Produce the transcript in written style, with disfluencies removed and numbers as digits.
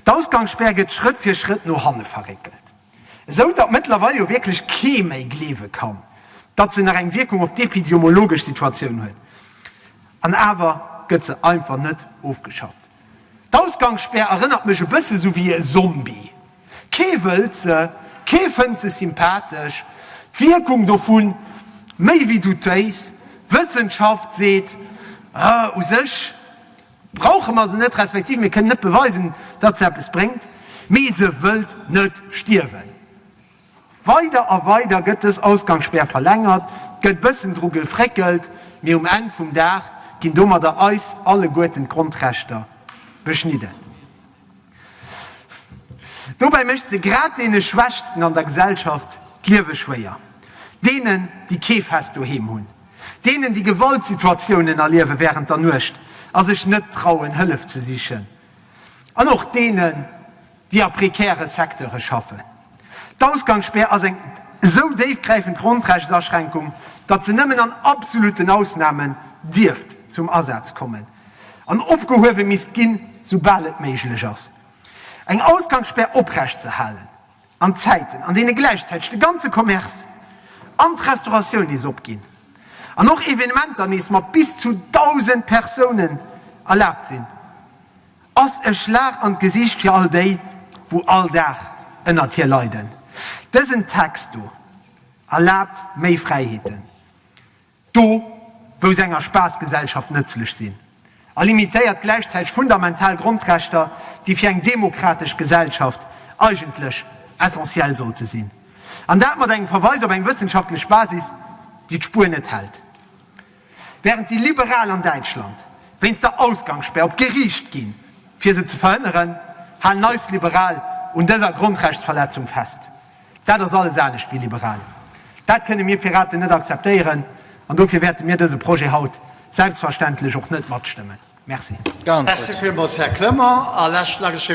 D'Ausgangsspär gëtt Schrëtt fir Schrëtt no hanne verréckelt, esou datt mëttlerweil jo wierklech kee méi gleewe kann, datt se nach eng Wierkung op d'epidiomologesch Situatioun huet. An awer gëtt se einfach net ofgeschafft. D'Ausgangsspär erënnert mech e bësse sou wéi e Zombie. Kee wëllt se, kee fënnt se sympathesch, d'Wierkung dovu méi wéi doutéis. D'Wëssenschaft seet, u sech brauche mer se net, respektiv mir kënnen net beweisen, datt se eppes bréngt, mee se wëllt net stierwen. Weider a weider gëtt dës Ausgangsspär verlängert, gëtt bëssen dru gefréckelt, mee um Enn vum Dag ginn domadder eis alleguerten d'Grondrechter beschnidden. Dobäi mécht se grad deene Schwächsten an der Gesellschaft d'Liewe schwéier, deenen, déi kee fest Doheem hunn, deenen, déi Gewaltsituatiounen erliewe wärend der Nuecht a sech net trauen, Hëllef ze sichen, an och deenen, déi a prekäre Secteure schaffen. D'Ausgangsspär ass eng esou déifgräifend Grondrechtsaschränkung, datt se nëmmen an absoluten Ausnamen dierft zum Asaz kommen an opgehuewe misst ginn, soubal et méiglech ass. Eng Ausgangsspär oprecht ze halen an Zäiten, an deene gläichzäiteg de ganze Commerce an d'Restauratioun nees opginn an och Evenementer nees mat bis zu 1.000 Persounen erlaabt sinn, Ass e Schlag an d'Gesicht fir all déi, wou all Dag ënnert hir leiden. Dësen Text do erlaabt méi Fräiheeten do, wou se enger Spaassgesellschaft nëtzlech sinn, a limitéiert gläichzäiteg fundamental Grondrechter, déi fir eng demokratesch Gesellschaft eigentlech essentiell sollte sinn. An dat mat engem Verweis op eng wëssenschaftlech Basis, déi d'Spuer net hält. Während déi Liberal an Däitschland wéinst der Ausgangsspär op d'Geriicht ginn, fir se ze verhënneren, halen eis Liberal un dëser Grondrechtsverletzung fest. Dat ass alles anescht wéi liberal. Dat kënne mir Piraten net akzeptéieren an dofir wäerte mir dëse Projet haut selbstverständlech och net matstëmmen. Merci. Merci villmools, Här Clement. A leschten ageschriwwene.